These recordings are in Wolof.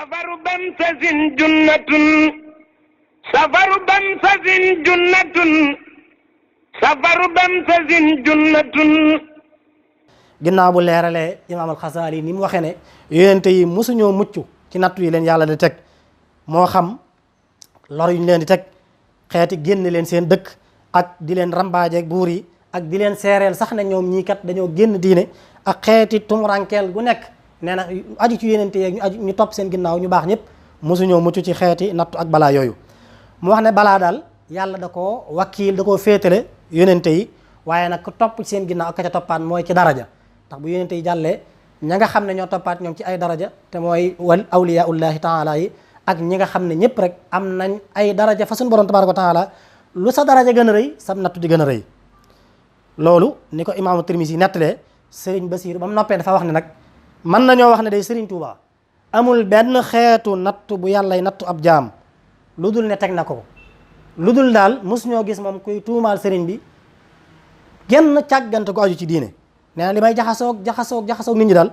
safaru bamsasin junnatun safaru bamsasin junnatun safaru bamsasin junnatun. ginnaaw bu leeralee imaam al-Xasaali ni mu waxee ne yonent yi mosuñoo mucc ci nattu yi leen yàlla di teg moo xam lor yu ñu leen di teg xeeti génn leen seen dëkk ak di leen rambaajeeg buur yi ak di leen seereel sax ne ñoom ñii kat dañoo génn diine ak xeeti tumurankeel gu nekk nee na aju ci yonent yi ñu topp seen ginnaaw ñu baax ñëpp mosuñoo mucc ci xeeti nattu ak balaa yooyu. mu wax ne balaa daal yàlla da koo wakiil da koo féetale yonent yi waaye nag ku topp ci seen ginnaaw ak ka ca toppaat mooy ci daraja ndax bu yonent yi jàllee ña nga xam ne ñoo toppaat ñoom ci ay daraja te mooy wal awliyaullahi taala yi ak ñi nga xam ne ñëpp rek am nañ ay daraja fa suñu borom tabaraka wa taala lu sa daraja gën a rëy sa nattu di gën a rëy. loolu ni ko imaamu Tirmisi nettalee Serigne Basiir ba mu noppee dafa wax ne nag mën nañoo wax ne day Serigne Touba amul benn xeetu nattu bu yàllay nattu ab jaam lu dul ne teg na ko lu dul daal mosuñoo gis moom kuy tuumaal Serigne bi genn càggante ko aju ci diine. nee na li may jaxasoog nit ñi daal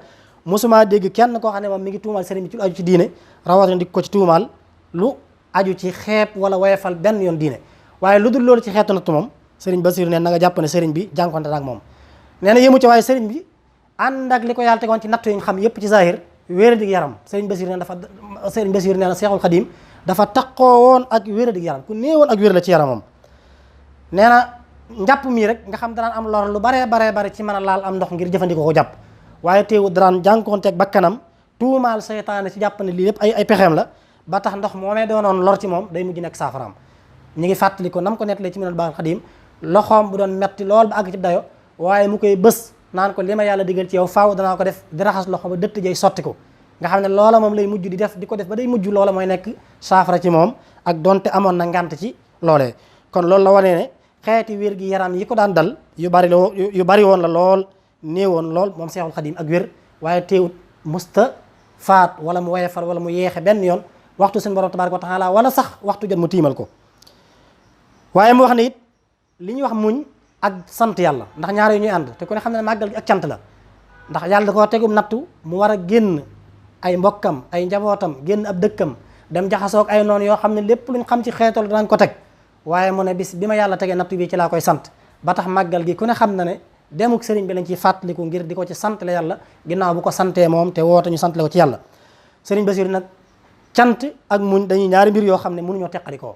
mosumaa dégg kenn koo xam ne moom mi ngi tuumaal sëriñ bi ci lu aju ci diine rawatina di ko ci tuumaal lu aju ci xeeb wala woyefal benn yoon diine waaye lu dul loolu ci xeetu natt moom sëriñ Basiru neen na nga jàpp ne sëriñ bi jànkonte ak moom. nee na yëmu ci waaye sëriñ bi ànd ak li ko yàlla tegoon ci natt yi ñu xam yépp ci zahir wéeradig yaram sëriñ Basiru neen nee na Seexul Xadim dafa taqoo woon ak wéeradig yaram ku néewoon ak wér la ci yaramam. nee na njàpp mii rek nga xam danaan am lor lu bare ci mën a laal am ndox ngir jëfandikoo ko jàpp waaye teewul danaan jànkoonteeg bakkanam tuumaal seytaane ci jàpp ne lii lépp ay pexeem la ba tax ndox moomee doonoon lor ci moom day mujj nekk saafaraam. ñu ngi fàttali ko nam ko nettalee ci Minanul Baaqil Xadiim loxoom bu doon metti lool ba àgg ci dayo waaye mu koy bës naan ko li ma yàlla digal ci yow faaw danaa ko def di raxas loxo ba dëtt jay sotti ko nga xam ne loola moom lay mujj di ko def ba day mujj loola mooy nekk saafara ci moom ak donte amoon na ngant ci loolee. kon loolu la wane ne xeeti wér gi yaram yi ko daan dal yu bari woon la lool néewoon lool moom Seexul Xadim ak wér waaye teewut musta faat wala mu woyefal wala mu yeexe benn yoon waxtu seen borom tabaaraka wa taala wala sax waxtu jot mu tiimal ko. waaye mu wax ne it li ñuy wax muñ ak sant yàlla ndax ñaar yu ñuy ànd te ku ne xam ne màggal gi ak cant la ndax yàlla da koo tegum nattu mu war a génn ay mbokkam ay njabootam génn ab dëkkam dem jaxasoog ay noonu yoo xam ne lépp luñ xam ci xeetal danañ ko teg waaye mu ne bis bi ma yàlla tegee nattu bi ci laa koy sant ba tax màggal gi ku ne xam na ne demuk sëriñ bi lañ ciy fàttaliku ngir di ko ci sant la yàlla ginnaaw bu ko santee moom te woote ñu sant la ko ci yàlla. sëriñ Basiru nag cant ak muñ dañuy ñaari mbir yoo xam ne mënuñoo teqalikoo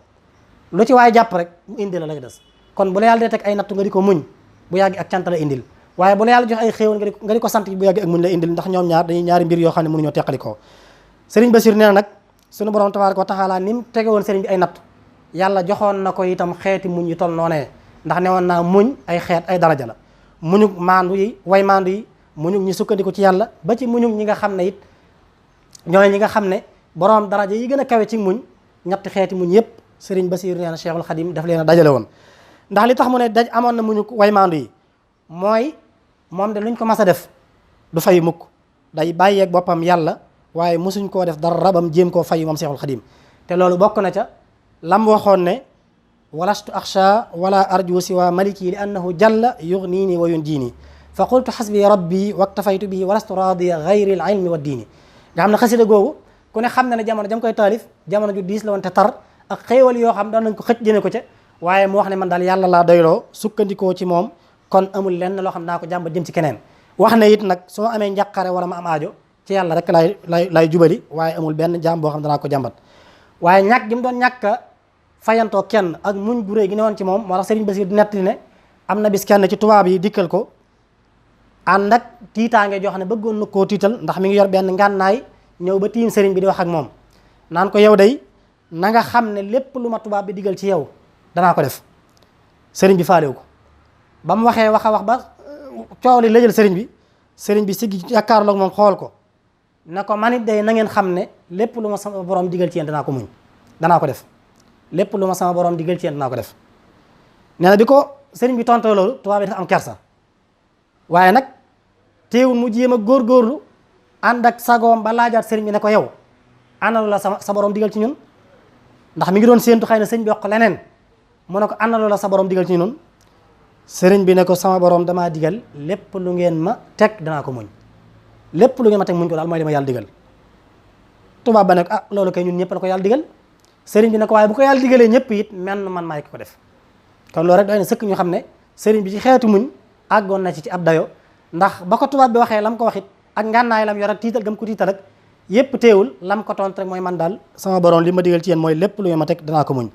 lu ci waaye jàpp rek mu indi la des kon bu la yàlla dee teg ay nattu nga di ko muñ bu yàgg ak cant la indil waaye bu la yàlla jox ay xéewal nga di ko sant bu yàgg ak muñ la indil ndax ñoom ñaar dañuy ñaari mbir yoo xam ne mënuñoo teqalikoo. sëriñ Basiru nee na nag sunu borom tabaaraka wa taala ni mu tege woon sëriñ bi ay nattu yàlla joxoon na ko itam xeeti muñ yu toll noonee ndax ne woon naa muñ ay xeet ay daraja la muñug maandu yi way maandu yi muñug ñi sukkandiku ci yàlla ba ci muñug ñi nga xam ne it ñooy ñi nga xam ne borom daraja yi gën a kawe ci muñ ñetti xeeti muñ yépp sëriñ Basiru nee na Cheikhul Khadim daf leen a dajale woon. ndax li tax mu ne amoon na muñug way maandu yi mooy moom de luñ ko mas a def du fay mukk day bàyyeeg boppam yàlla waaye mosuñ koo def dara bam jéem koo fay moom Cheikhul Khadim te loolu bokk na ca lam waxoon ne walastu axsha wala arju siwa maliki li annahu jalla yugnini wa yunjini fa qultu xasbi rabbi waktafaytu bihi walastu radiya gayri al ilmi wa diini nga xam ne xasida googu ku ne xam na ne jamono jam koy taalif jamono ju diis la woon te tar ak xéewal yoo xam doon nañ ko xëcc jëne ko ca waaye mu wax ne man daal yàlla laa doyloo sukkandikoo ci moom kon amul lenn loo xam naa ko jàmba jëm ci keneen wax ne it nag soo amee njàqare wala ma am aajo ci yàlla rek lay jubali waaye amul benn jaam boo xam danaa ko jàmbat waaye ñàkk gi mu doon ñàkk fayantoo kenn ak muñ gu réy gi ne woon ci moom moo tax Serigne Bassirou di nettali ne am na bis kenn ci tubaab yi dikkal ko ànd ak tiitaange joo xam ne bëggoon na koo tiital ndax mi ngi yor benn ngànnaay ñëw ba tiim Serigne bi di wax ak moom naan ko yow day na nga xam ne lépp lu ma tubaab bi digal ci yow danaa ko def. Serigne bi faalewu ko ba mu waxee wax a wax ba coow li lëjal Serigne bi siggi jàkkaarloog moom xool ko na ko man it day na ngeen xam ne lépp lu ma sama borom digal ci yéen danaa ko muñ danaa ko def. lépp lu ma sama borom digal ci yéen dinaa ko def nee na bi ko sëriñ bi tontoo loolu tubaab bi dafa am kersa waaye nag teewul mu jéem a góorgóorlu ànd ak sagoom ba laajaat sëriñ bi ne ko yow ana lu la sa borom digal ci ñun ndax mi ngi doon séentu xëy na sëriñ bi wax ko leneen mu ne ko ana lu la sa borom digal ci ñun sëriñ bi ne ko sama borom damaa digal lépp lu ngeen ma teg danaa ko muñ lépp lu ngeen ma teg muñ ko daal mooy li ma yàlla digal tubaab ba ne ko loolu kay ñun ñëpp la ko yàlla digal sëriñ bi ne ko waaye bu ko yàlla digalee ñëpp it menn man maay ko def kon loolu rek doy na sëkk ñu xam ne sëriñ bi ci xeetu muñ àggoon na ci ab dayo ndax ba ko tubaab bi waxee lam ko waxit ak ngànnaay lam yor ak tiital gam ko tiital ak yëpp teewul lam ko tont rek mooy man daal sama borom li ma digal ci yéen mooy lépp lu ma teg danaa ko muñ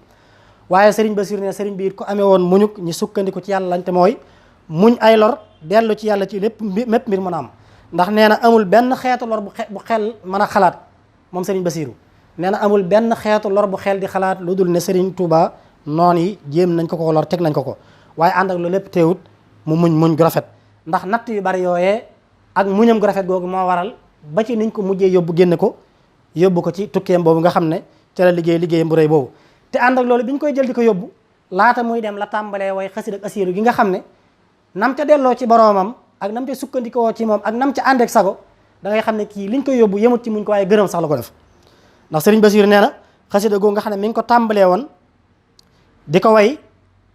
waaye sëriñ Basiru ne sëriñ bi it ko amee woon muñuk ñi sukkandiku ci yàlla lañ te mooy muñ ay lor dellu ci yàlla ci lépp mépp mbir mën a am ndax nee na amul benn xeetu lor bu xel mën a xalaat moom sëriñ Basiru nee na amul benn xeetu lor bu xel di xalaat lu dul ne sëriñ Touba noon yi jéem nañ ko lor teg nañ ko waaye ànd ak loolu lépp teewut mu muñ gu rafet ndax natt yu bari yooyee ak muñam gu rafet googu moo waral ba ci niñ ko mujjee yóbbu ko ci tukkeem boobu nga xam ne ca la liggéeyam bu rëy boobu te ànd ak loolu bi ñu koy jël di ko yóbbu laata muy dem la tàmbalee way xasida ak asiiru gi nga xam ne nam ca delloo ci boroomam ak nam ca sukkandikoo ci moom ak nam ca ànd ak sago da ngay xam ne kii liñ koy yóbbu yemut ci muñ ko waaye gërëm sax la ko def ndax sëriñ Basiiru nee na xasida googu nga xam ne mi ngi ko tàmbalee woon di ko way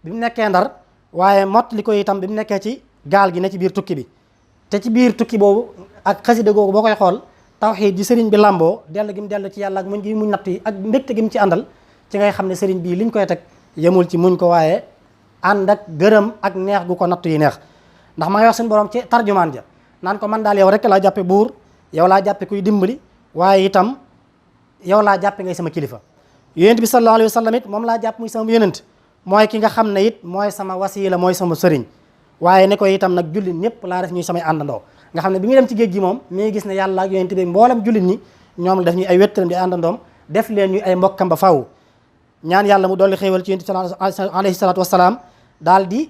bi mu nekkee Ndar waaye mott li ko itam bi mu nekkee ci gaal gi ne ci biir tukki bi te ci biir tukki boobu ak xasida googu boo koy xool tawxiid ji sëriñ bi làmboo dellu gi mu dellu ci yàlla ak muñ gi muñ natt yi ak mbégte gi mu ci àndal ci ngay xam ne sëriñ bii liñ koy teg yemul ci muñ ko waaye ànd ak gërëm ak neex gu ko natt yi neex ndax ma ngay wax suñu borom ci tarjumaan ja naan ko man daal yow rek laa jàppe buur yow laa jàppe kuy dimbali waaye itam yow laa jàppe ngay sama kilifa yonent bi sallallahu alayhi wa sallam it moom laa jàpp muy sama yonent mooy ki nga xam ne it mooy sama wasiila mooy sama sëriñ waaye ne ko itam nag jullit ñëpp laa def ñuy samay àndandoo nga xam ne bi muy dem ci géej gi moom mi ngi gis ne yàlla ak yonent bi mboolem jullit ñi ñoom la def ñuy ay wéttalam di àndandoom def leen ñuy ay mbokkam ba faw ñaan yàlla mu dolli xéewal ci yonent bi alayhi salaatu wasalaam daal di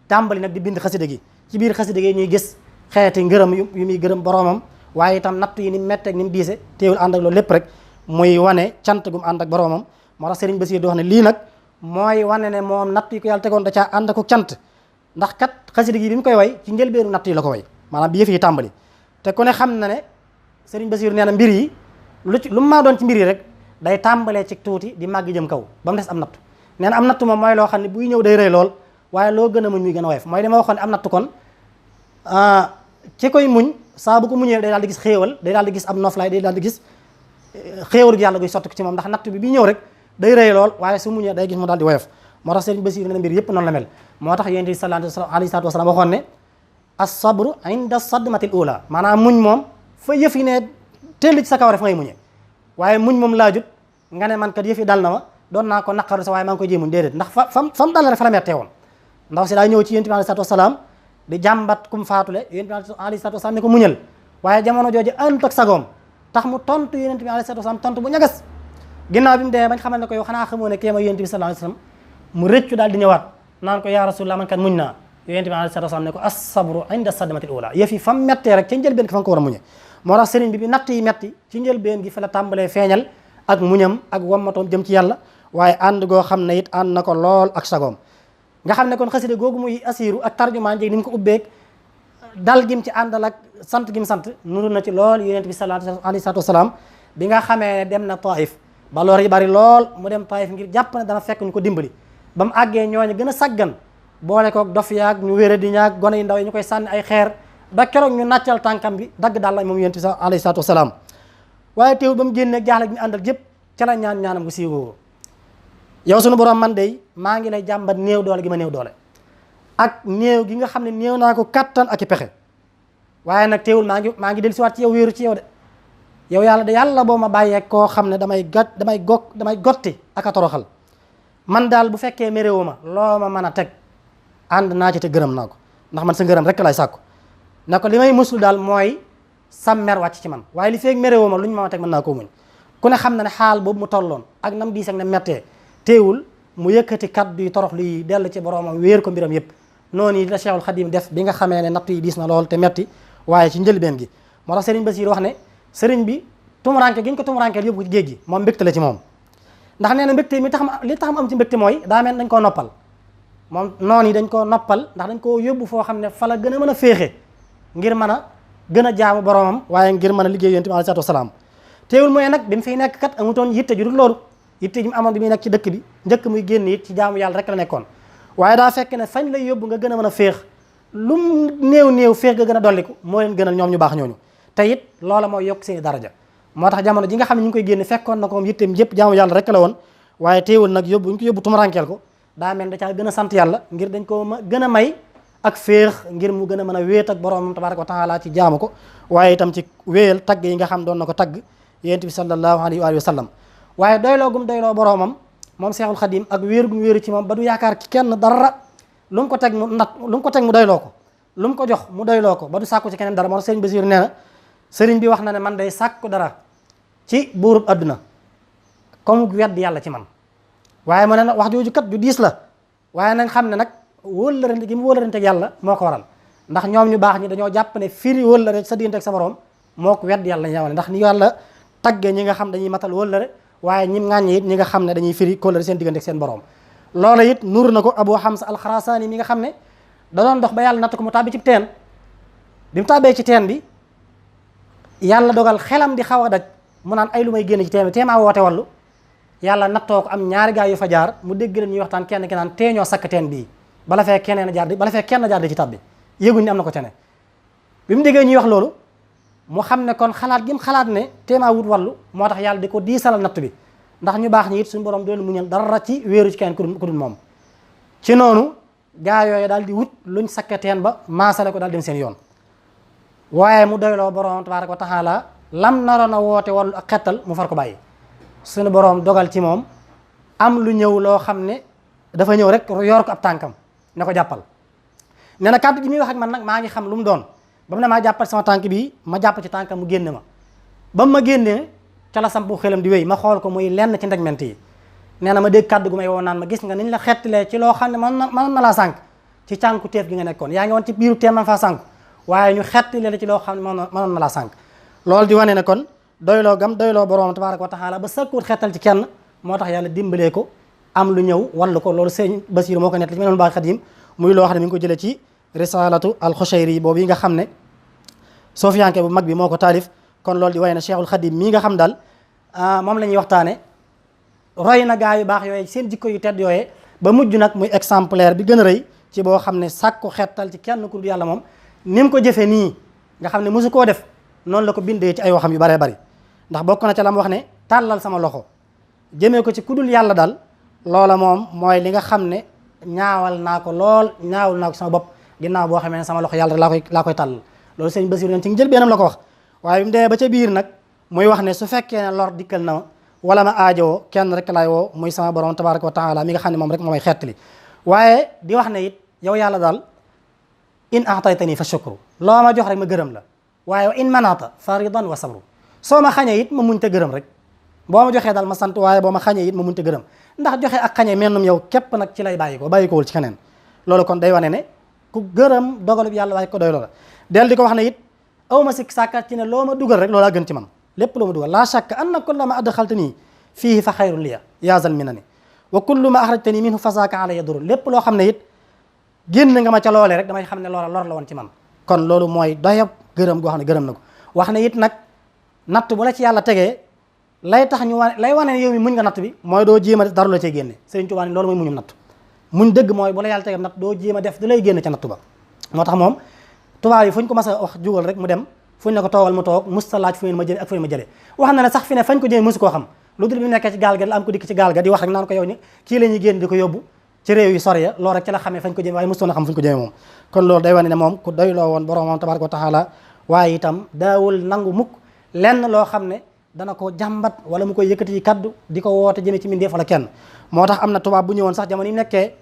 tàmbali nag di bind xasida gi ci biir xasida gi ñuy gis xeeti ngërëm yu muy gërëm boroomam waaye itam natt yi ni mu metteeg ni mu diise teewul ànd ak loolu lépp rek muy wane cant gum ànd ak boroomam moo tax Sëriñ Basiir di wax ne lii nag mooy wane ne moom natt yi ko yàlla tegoon da caa ànd ak cant ndax kat xasida gi bi mu koy way ci njëlbeenu natt yi la ko way maanaam bi yëf yi tàmbali te ku ne xam na ne Sëriñ Basiir nee na mbir yi lu mu maa doon ci mbir yi rek day tàmbalee ci tuuti di màgg jëm kaw ba mu des am nattu nee na am nattu moom mooy loo xam ne buy ñëw day rëy lool waaye loo gën a muñ muy gën a woyof mooy dama waxoon ne am nattu kon ci koy muñ saa bu ko muñee day daal di gis xéewal day daal di gis am noflaay day daal di gis xéewalu yàlla guy sotti ko ci moom ndax natt bi ñëw rek day rëy lool waaye su muñee day gis mu daal di woyof moo tax Sëriñ Basiir nee na mbir yëpp noonu la mel moo tax yonent bi sallallahu alayhi wa sallam waxoon ne as-sabru inda sadmatil ula maanaam muñ moom fa yëf yi ne teel ci sa kaw rek fa ngay muñee waaye muñ moom laajut nga ne man kat yëf yi dal na ma doon naa ko naqaru sa waaye maa ngi koy jéemuñ déedéet ndax fa mu dal rek fa la mettee woon ndax si daa ñëw ci yonent bi alayhi salaatu wasalaam di jàmbat kum faatule yonent bi alayhi salaatu wasalaam ne ko muñal waaye jamono jooju ànd ak sagoom tax mu tontu yonent bi alayhi salaatu wasalaam tontu bu ñagas ginnaaw bi mu demee bañ xamal ne ko yow xanaa xamoo ne kii ma yonent bi sallallahu alayhi wasallam mu rëccu daal di ñëwaat naan ko yaa rasulullah man kat muñ naa yonent bi alayhi salaatu wasalaam ne ko as-sabru inda sadmatil ula yëf yi fa mu mettee rek ca njëlbeen gi fa nga ko war a muñe moo tax sëriñ bi natt yi metti ci njëlbeen gi fa la tàmbalee feeñal ak muñam ak wammatoom jëm ci yàlla waaye ànd goo xam ne it ànd na ko lool ak sagoom nga xam ne kon xasida googu muy asiiru ak tarjumaan jéeg ni mu ko ubbeeg dal gim ci àndal ak sant gim sant nuru na ci lool yonent bi sallallahu alayhi wasallam bi nga xamee ne dem na Taif ba lor yi bari lool mu dem Taif ngir jàpp ne dana fekk ñu ko dimbali ba mu àggee ñooñu gën a saggan boole koog dof yaag ñu wéra di ñaag gone yu ndaw yi ñu koy sànni ay xeer ba keroog ñu nàccal tànkam bi dagg daal la moom yonent bi alayhi wasallam waaye teewul ba mu génne jaaxle gi ñu àndal jëpp ca la ñaanam gu siiwoo yow sunu borom man de maa ngi lay jàmbat néew doole gi ma néew doole ak néew gi nga xam ne néew naa ko kattan ak i pexe waaye nag teewul maa ngi dellusiwaat ci yow wéeru ci yow de yow yàlla de yàlla boo ma bàyyee koo xam ne damay gotti ak a toroxal man daal bu fekkee méréwu ma loo ma mën a teg ànd naa ci te gërëm naa ko ndax man sa ngërëm rek lay sàkku ne ko li may musul daal mooy sam mer wàcc ci man waaye li feeg méréwu ma lu ñu ma teg mën naa koo muñ ku ne xam na ne xaal boobu mu tolloon ak nam diis ak na mettee teewul mu yëkkati kaddu yi torox luy dellu ci boroomam wéer ko mbiram yëpp noonu yi la Cheikhul Khadim def bi nga xamee ne nattu yi diis na lool te metti waaye ci njëlbeen gi moo tax Serigne Bassirou wax ne sëriñ bi tumuranke gi ñu ko tumurankeel yóbbu ko ci géej gi moom mbégte la ci moom ndax nee na mbégte mi tax li tax mu am ci mbégte mooy daa mel dañ koo noppal moom noonu yi dañ koo noppal ndax dañ koo yóbbu foo xam ne fa la gën a mën a féexe ngir mën a gën a jaamu boroomam waaye ngir mën a liggéey yonent bi alayhi salaatu wasalaam teewul mooy nag bi mu fiy nekk kat amutoon yitte ju dul loolu yitte ji mu amoon bi muy nekk ci dëkk bi njëkk muy génn it ci jaamu yàlla rek la nekkoon waaye daa fekk ne fañ lay yóbbu nga gën a mën a féex lu mu néew féex nga gën a dolliku moo leen gënal ñoom ñu baax ñooñu te it loola mooy yokk seeni daraja moo tax jamono ji nga xam ne ñu ngi koy génne fekkoon na ko moom yitteem yëpp jaamu yàlla rek la woon waaye teewul nag yóbbu ñu ko yóbbu tumurankeel ko daa mel da caa gën a sant yàlla ngir dañ ko gën a may ak féex ngir mu gën a mën a wéet ak boroomam tabaraka wa taala ci jaamu ko waaye itam ci wéyal tagg yi nga xam doon na ko tagg yonent bi sallallahu alayhi wa sallam waaye doyloo gum doyloo boroomam moom Seexul Xadim ak wéeru gum wéeru ci moom ba du yaakaar ci kenn dara lu mu ko teg mu lu mu ko teg mu doyloo ko lu mu ko jox mu doyloo ko ba du sàkku ci keneen dara moo tax sëriñ Basiru nee na sëriñ bi wax na ne man day sàkku dara ci buurub adduna comme wedd yàlla ci man waaye mu ne nag wax jooju kat ju diis la waaye nañ xam ne nag wóllërante gi mu wóllërante ak yàlla moo ko waral ndax ñoom ñu baax ñi dañoo jàpp ne firi wóllëre sa diggante ak sa borom moo ko wedd yàlla ñaawale ndax ni yàlla tagge ñi nga xam dañuy matal wóllëre waaye ñim ŋàññe it ñi nga xam ne dañuy firi kóllëre seen diggante ak seen borom loola it nuur na ko Abu Hamza al-Xarasaani mi nga xam ne da doon dox ba yàlla natt ko mu tàbbi ci teen bi mu tàbbee ci teen bi yàlla dogal xelam di xaw a daj mu naan ay lu may génn ci teen bi teemaa woote wallu yàlla nattoo ko am ñaari gaay yu fa jaar mu dégg leen ñuy waxtaan kenn ki naan teeñoo sakk teen bii bala fee kenn jaar di ci tabbi yëguñ ni am na ko tene bi mu déggee ñuy wax loolu mu xam ne kon xalaat gi mu xalaat ne teemaa wut wallu moo tax yàlla di ko diisalal natt bi ndax ñu baax ñi it suñu borom doon muñal dara ci wéeru ci kenn ku dul moom ci noonu gaa yooyu daal di wut luñ sakke teen ba maasale ko daal dem seen yoon waaye mu doyloo borom tabaaraka wa taala lam naroon a woote wallu ak xettal mu far ko bàyyi suñu borom dogal ci moom am lu ñëw loo xam ne dafa ñëw rek yor ko ab tànkam ne ko jàppal nee na kàddu gi muy wax ak man nag maa ngi xam lu mu doon ba mu ne maa jàppal sama tànk bii ma jàpp ci tànkam mu génne ma ba mu ma génnee ca la sampu xelam di wéy ma xool ko muy lenn ci ndegment yi nee na ma dégg kàddu gu may woo naan ma gis nga niñ la xettalee ci loo xam ne mën na laa sànk ci cànku teef gi nga nekkoon yaa ngi woon ci biiru teen man faa sànku waaye ñu xettalee la ci loo xam ne mënoon na laa sànk loolu di wane ne kon doyloo gam doyloo borom tabaaraka wa taala ba sàkkuwut xettal ci kenn moo tax yàlla dimbalee ko am lu ñëw wallu ko loolu sëñ Basiru moo ko nekk li ci mel noonu baax Xadim muy loo xam ne mi ngi ko jëlee ci risalatu al-Xushayri boobu yi nga xam ne sofiyanke bu mag bi moo ko taalif kon loolu di wane ne Cheikhul Xadim mii nga xam daal moom la ñuy waxtaane roy na gaa yu baax yooye seen jikko yu tedd yooyee ba mujj nag muy exemplaire bi gën a rëy ci boo xam ne sàkku xettal ci kenn ku dul yàlla moom ni mu ko jëfee nii nga xam ne mosu koo def noonu la ko bindee ci ay waxam yu baree bari ndax bokk na ca la mu wax ne tàllal sama loxo jëmee ko ci ku dul yàlla daal loola moom mooy li nga xam ne ñaawal naa ko lool ñaawal naa ko sama bopp ginnaaw boo xamee ne sama loxo yàlla rek laa koy tàllal loolu sëñ Basiru neen ci njël beenam la ko wax waaye bi mu demee ba ca biir nag muy wax ne su fekkee ne lor dikkal na ma wala ma aajowoo kenn rek laay woo muy sama borom tabaraka wa taala mi nga xam ne moom rek moomay xettali waaye di wax ne it yow yàlla daal in aataytani fa shukru loo ma jox rek ma gërëm la waaye wa in manata faridan wa sabru soo ma xañee it ma muñ te gërëm rek boo ma joxee daal ma sant waaye boo ma xañee it ma muñ te gërëm ndax joxe ak xañee mennum yow képp nag ci lay bàyyi kowul ci keneen loolu kon day wane ne ku gërëm dogalub yàlla waaye ko doy loola del di ko wax ne it aw ma sikk sàkkat ci ne loo ma dugal rek loolaa gën ci man lépp loo ma dugal laa shakka anna kulla ma adxaltanii fiihi fa xayrun liya yaa zal minani wa kullu ma axrajtanii minhu fa zaaka alayya dur lépp loo xam ne it génn nga ma ca loolee rek damay xam ne loola lor la woon ci man kon loolu mooy doyab gërëm goo xam ne gërëm na ko wax ne it nag natt bu la ci yàlla tegee lay tax ñu wane lay wane ne yow mi muñ nga natt bi mooy doo jéem a def dara la cay génne Sëriñ Tuubaa ni loolu mooy muñum natt muñ dëgg mooy bu la yàlla tegee natt doo jéem a def du lay génn ca nattu ba moo tax moom tubaab yi fu ñu ko mas a wax jugal rek mu dem fu ñu ne ko toogal mu toog musta laaj fu ngeen ma jële ak fu ngeen ma jëlee wax na ne sax fi ne fañ ko jëlee mosu koo xam lu dul bi nekkee ci gaal ga la am ko dikk ci gaal ga di wax rek naan ko yow ni kii la ñuy génn di ko yóbbu ci réew yu sori ya loolu rek ci la xamee fañ ko jëmee waaye mosutoon a xam fu ñu ko jëmee moom kon loolu day wane ne moom ku doyloo woon boroomam tabaraka wa taala waaye itam daawul nangu mukk lenn loo xam ne dana ko jàmbat wala mu koy yëkkati ci kaddu di ko woote jëmee ci mbindeef wala kenn moo tax am na tubaab bu ñëwoon sax jamono yi nekkee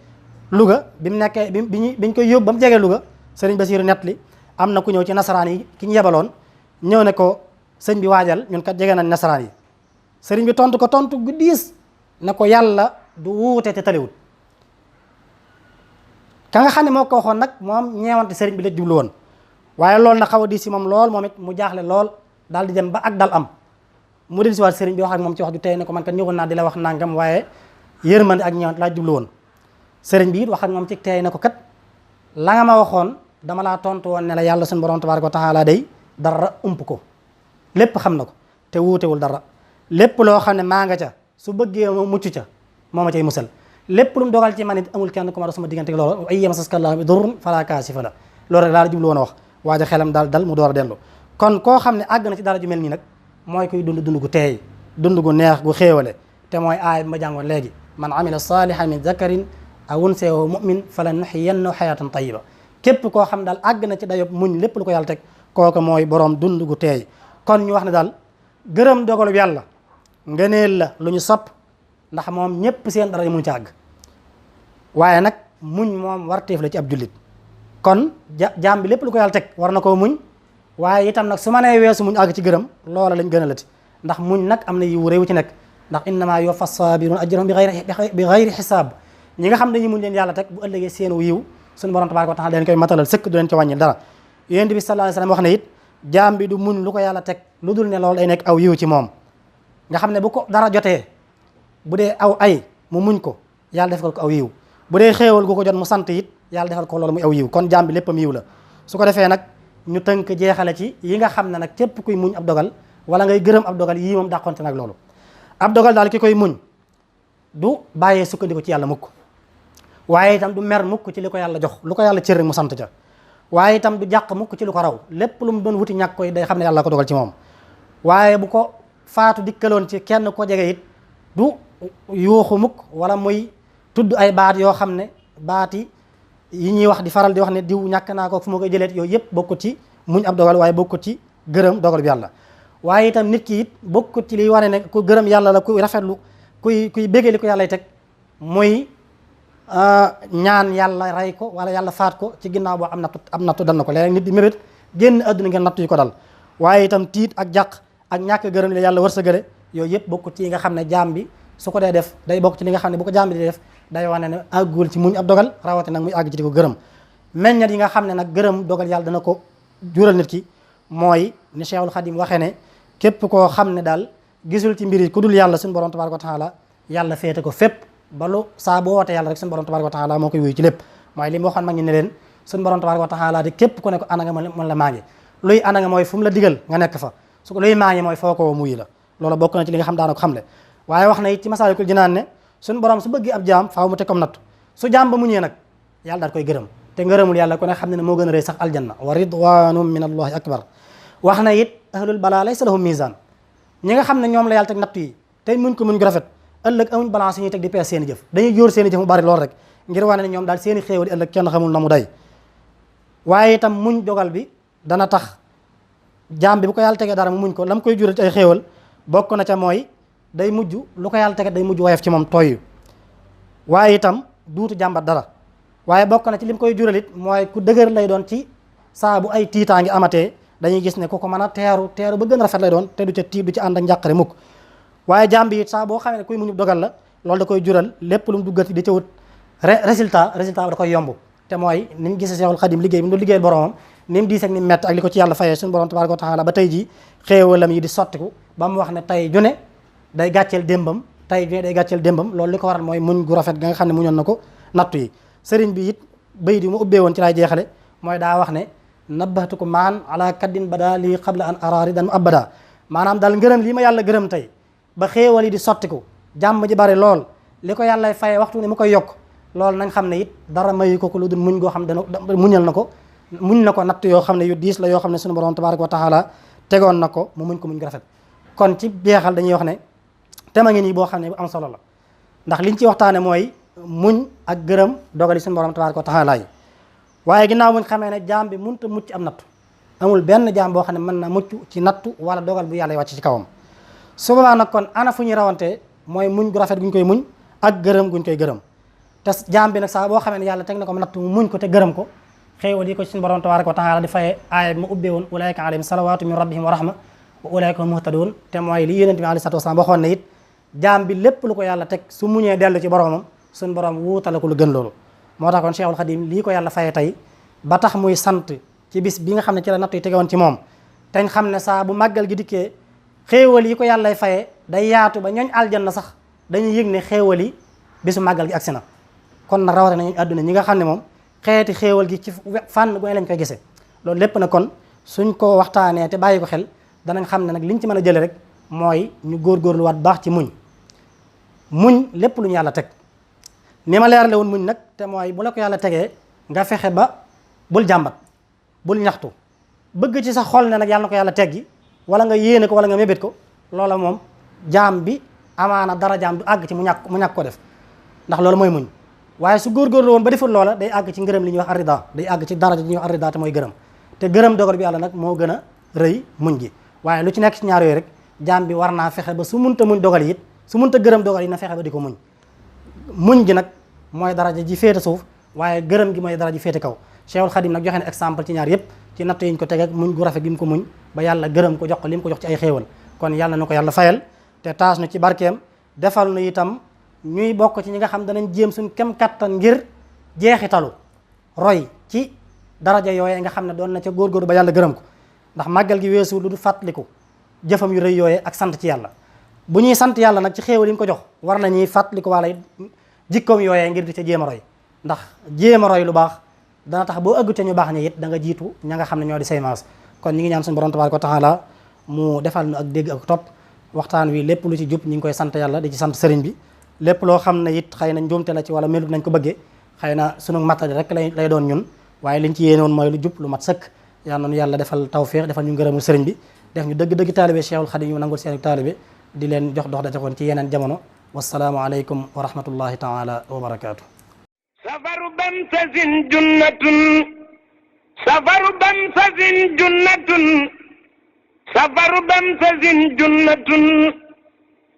Louga bi mu nekkee biñ koy yóbbu ba mu jegee Louga sëriñ Basiru nett li am na ku ñëw ci nasaraan yi ki ñu yebaloon ñëw ne ko sëñ bi waajal ñun kat jege nañ nasaraan yi sëriñ bi tontu ko tontu gu diis ne ko yàlla du wuute te taliwut ka nga xam ne moo ko waxoon nag moom ñeewante sëriñ bi la jublu woon waaye loolu na xaw a diis si moom lool moom it mu jaaxle lool daal di dem ba ak dal am mu del si waat sëriñ bi wax ak moom ci wax ju tey ne ko man kat ñëwoon naa di la wax nangam waaye yërmande ak ñeewante laa jublu woon sëriñ bi it wax ak moom ci tey ne ko kat la nga ma waxoon dama laa tontu woon ne la yàlla suñu borom tabaaraka wa taala day dara ump ko lépp xam na ko te wuutewul dara lépp loo xam ne maa nga ca su bëggee ma mucc ca moo ma cay musal lépp lu mu dogal ci man it amul kenn ku ma dox sama diggante loolu ay yamsaska llaahu bi durrin falaa kaashifa lahu loolu rek laa la jublu woon a wax waaja xelam daal dal mu door a dellu kon koo xam ne àgg na ci dara ju mel nii nag mooy kuy dund dund gu teey dund gu neex gu xéewale te mooy aay bi ma jàngoon léegi man amila salihan min zakarin aw unsa wa mu'min fala nuhyiyannahu hayatan tayyiba képp koo xam daal àgg na ci dayob muñ lépp lu ko yàlla teg kooku mooy boroom dund gu teey kon ñu wax ne daal gërëm dogalub yàlla ngëneel la lu ñu sopp ndax moom ñëpp seen dara mun ci àgg waaye nag muñ moom warteef la ci ab jullit kon jaam bi lépp lu ko yàlla teg war na koo muñ waaye itam nag su ma nee weesu muñ àgg ci gërëm loola lañ gën a lati ndax muñ nag am na yiw réew ci nekk ndax innama yuwaffa saabirun ajrahum bi gayri xisaab ñi nga xam ne ñu muñ leen yàlla teg bu ëllëgee seen yiw suñu borom tabaaraka wa taala leen koy matalal sëkk du leen ci wàññi dara yonent bi sallallahu alayhi wasallam wax ne it jaam bi du muñ lu ko yàlla teg lu dul ne loolu day nekk aw yiw ci moom nga xam ne bu ko dara jotee bu dee aw ay mu muñ ko yàlla defal ko aw yiw bu dee xéewal gu ko jot mu sant it yàlla defal ko loolu muy aw yiw kon jaam bi léppam yiw la su ko defee nag ñu tënk jeexale ci yi nga xam ne nag képp kuy muñ ab dogal wala ngay gërëm ab dogal yii moom dàqonte nag loolu ab dogal daal ki koy muñ du bàyyee sukkandiku ci yàlla mukk waaye itam du mer mukk ci li ko yàlla jox lu ko yàlla cër rek mu sant ca waaye itam du jàq mukk ci lu ko raw lépp lu mu doon wuti ñàkk koy day xam ne yàlla ko dogal ci moom waaye bu ko faatu dikkaloon ci kenn ko jege it du yuuxu mukk wala muy tudd ay baat yoo xam ne baati yi ñuy wax di faral di wax ne diw ñàkk naa ko fu ma koy jëleet yooyu yëpp bokkut ci muñ ab dogal waaye bokkut ci gërëm dogal bi yàlla waaye itam nit ki it bokkut ci liy wane ne ku gërëm yàlla la kuy rafetlu kuy béggee li ko yàllay teg muy ñaan yàlla rey ko wala yàlla faat ko ci ginnaaw boo am nattu dal na ko léeg-léeg nit di mébét génn àdduna ngeen nattu yi ko dal waaye itam tiit ak jàq ak ñàkk gërëm li yàlla wërsëgale yooyu yëpp bokkut ci yi nga xam ne jaam bi su ko dee def day bokk ci li nga xam ne bu ko jaam bi di def day wane ne àggul ci muñ ab dogal rawate nag muy àgg ci di ko gërëm meññat yi nga xam ne nag gërëm dogal yàlla dana ko jural nit ki mooy ni Cheikhul Khadim waxee ne képp koo xam ne daal gisul ci mbir yi ku dul yàlla suñu borom tabaraka wa taala yàlla féete ko fépp balu saa boo wootee yàlla rek suñu borom tabaraka wa taala moo koy wuyu ci lépp mooy li mu waxoon mag ñi ne leen suñu borom tabaraka wa taala di képp ku ne ko ana nga mën la maa ngi luy ana nga mooy fu mu la digal nga nekk fa su ko luy maa ngi mooy foo ko muyi la loolu bokk na ci li nga xam daana ko xamle waaye wax na it ci Masaalikul Jinaan ne suñu borom su bëggee ab jaam faaw mu teg comme nattu su jaam ba muñee nag yàlla daal koy gërëm te ngërëmul yàlla ku ne xam ne moo gën a rëy sax aljanna wa ridwanum min allahi akbar wax na it ahlul balaa laysa lahum mizan ñi nga xam ne ñoom la yàlla teg nattu yi tey muñ ko muñ gu rafet ëllëg amuñ balance yi ñuy teg di pees seen i jëf dañuy jóor seen i jëf mu bari lool rek ngir wane ne ñoom daal seen i xéewal yi ëllëg kenn xamul na mu day waaye itam muñ dogal bi dana tax jaam bi bu ko yàlla tegee dara mu muñ ko la mu koy jural ci ay xéewal bokk na ca mooy day mujj lu ko yàlla tege day mujj woyof ci moom tooy waaye itam duutu jàmbat dara waaye bokk na ci li mu koy jural it mooy ku dëgër lay doon ci saa bu ay tiitaa ngi amatee dañuy gis ne ku ko mën a teeru ba gën a rafet lay doon te du ca tiit du ci ànd ak njàqare mukk waaye jaam bi it saa boo xamee ne kuy muñu dogal la loolu da koy jural lépp lu mu duggati di ca wut résultat ba da koy yomb te mooy ni ñu gisee Seexul Xadim liggéey bi mu doon liggéeyal boromam ni mu diis ak ni mu mett ak li ko ci yàlla fayee suñu borom tabaaraka wa taala ba tey ji xéewalam yi di sottiku ba mu wax ne tey june day gàcceel démbam loolu li ko waral mooy muñ gu rafet ga nga xam ne muñoon na ko nattu yi sëriñ bi it bayit yi mu ubbee woon ci laay jeexale mooy daa wax ne nabbahtukum maan ala kaddin bada lii qabla an araari dan mu abada maanaam daal ngërëm lii ma yàlla gërëm tey ba xéewal yi di sottiku jàmm ji bari lool li ko yàlla fayee waxtu ne mu koy yokk loolu nañ xam ne it dara mayu ko lu dul muñ goo xam ne muñ na ko natt yoo xam ne yu diis la yoo xam ne suñu borom tabaaraka wa taala tegoon na ko mu muñ ko muñ gu rafet kon ci jeexal dañuy wax ne tema ngi nii boo xam ne bu am solo la ndax liñ ci waxtaane mooy muñ ak gërëm dogali suñu borom tabaaraka wa taala yi waaye ginnaaw buñ xamee ne jaam bi mënut a mucc am nattu amul benn jaam boo xam ne mën na mucc ci nattu wala dogal bu yàlla wàcc ci kawam su boobaa nag kon ana fu ñuy rawante mooy muñ gu rafet guñ koy muñ ak gërëm guñ koy gërëm te jaam bi nag saa boo xamee ne yàlla teg na ko nattu mu muñ ko te gërëm ko xéewal yi ko suñu borom tabaaraka wa taala di fayee aaya bi mu ubbee woon ulaayka alayhim salawaatu min rabbihim wa rahma wa ulaayka hum muhtadoon te mooy li yonent bi alayhi salaatu wasalaam waxoon ne it jaam bi lépp lu ko yàlla teg su muñee dellu ci boromam suñu borom wuutale ko lu gën loolu moo tax kon Cheikhul Khadim lii ko yàlla fayee tey ba tax muy sant ci bis bi nga xam ne ci la nattu yi tegewoon ci moom teñ xam ne saa bu màggal gi dikkee xéewal yi ko yàllay fayee day yaatu ba ñooñ aljanna sax dañuy yëg ne xéewal yi bisu màggal gi agsi na kon nag rawate na ñooñ àdduna ñi nga xam ne moom xeeti xéewal gi ci fànn gu ne lañ koy gisee loolu lépp na kon suñ ko waxtaanee te bàyyi ko xel danañ xam ne nag liñ ci mën a jële rek mooy ñu góorgóorluwaat baax ci muñ lépp lu ñu yàlla teg ni ma leerale woon muñ nag te mooy bu la ko yàlla tegee nga fexe ba bul jàmbat bul ñaxtu bëgg ci sa xol ne nag yàlla na ko yàlla teggi wala nga yéene ko wala nga mébét ko loola moom jaam bi amaana dara jaam du àgg ci mu ñàkk ko def ndax loolu mooy muñ waaye su góorgóorlu woon ba deful loola day àgg ci ngërëm li ñuy wax arida day àgg ci daraja li ñuy wax arida te mooy gërëm te gërëm dogal bi yàlla nag moo gën a rëy muñ gi waaye lu ci nekk ci ñaar yooyu rek jaam bi war naa fexe ba su munta muñ dogal yi it su munta gërëm dogal yi na fexe ba di ko muñ gi nag mooy daraja ji féete suuf waaye gërëm gi mooy daraja ji féete kaw Cheikhul Khadim nag joxe na exemple ci ñaar yëpp ci natt yi ñu ko teg ak muñ gu rafet gi mu ko muñ ba yàlla gërëm ko jox ko li mu ko jox ci ay xéewal kon yàlla na ko yàlla fayal te taas nu ci barkeem defal nu itam ñuy bokk ci ñi nga xam danañ jéem suñ kem kattan ngir jeexitalu roy ci daraja yooyee nga xam ne doon na ca góorgóorlu ba yàlla gërëm ko ndax màggal gi weesu lu du fàttaliku jëfam yu rëy yooyee ak sant ci yàlla bu ñuy sant yàlla nag ci xéewal yi mu ko jox war nañuy fàttaliku wala jikkoom yooyee ngir di ca jéem a roy ndax jéem a roy lu baax dana tax boo ëggu ca ñu baax ñi it da nga jiitu ña nga xam ne ñoo di say maas kon ñi ngi ñaan suñu borom tabaaraka wa taala mu defal nu ak dégg ak topp waxtaan wi lépp lu ci jub ñi ngi koy sant yàlla di ci sant sëriñ bi lépp loo xam ne it xëy na njuumte la ci wala melut nañ ko bëggee xëy na sunu matadi rek lay doon ñun waaye liñ ci yéene woon mooy lu jub lu mat sëkk yal na yàlla defal tawfiq defal ñu ngërëmul sëriñ bi def ñu dëgg-dëgg taalibe Cheikhul Khadim yu nangul seen taalibe di leen jox dox dajakoon ci yeneen jamono wassalaamu aleykum wa rahmatullahi taala wa barakaatu safaru bamsasin junnatun safaru bamsasin junnatun safaru bamsasin junnatun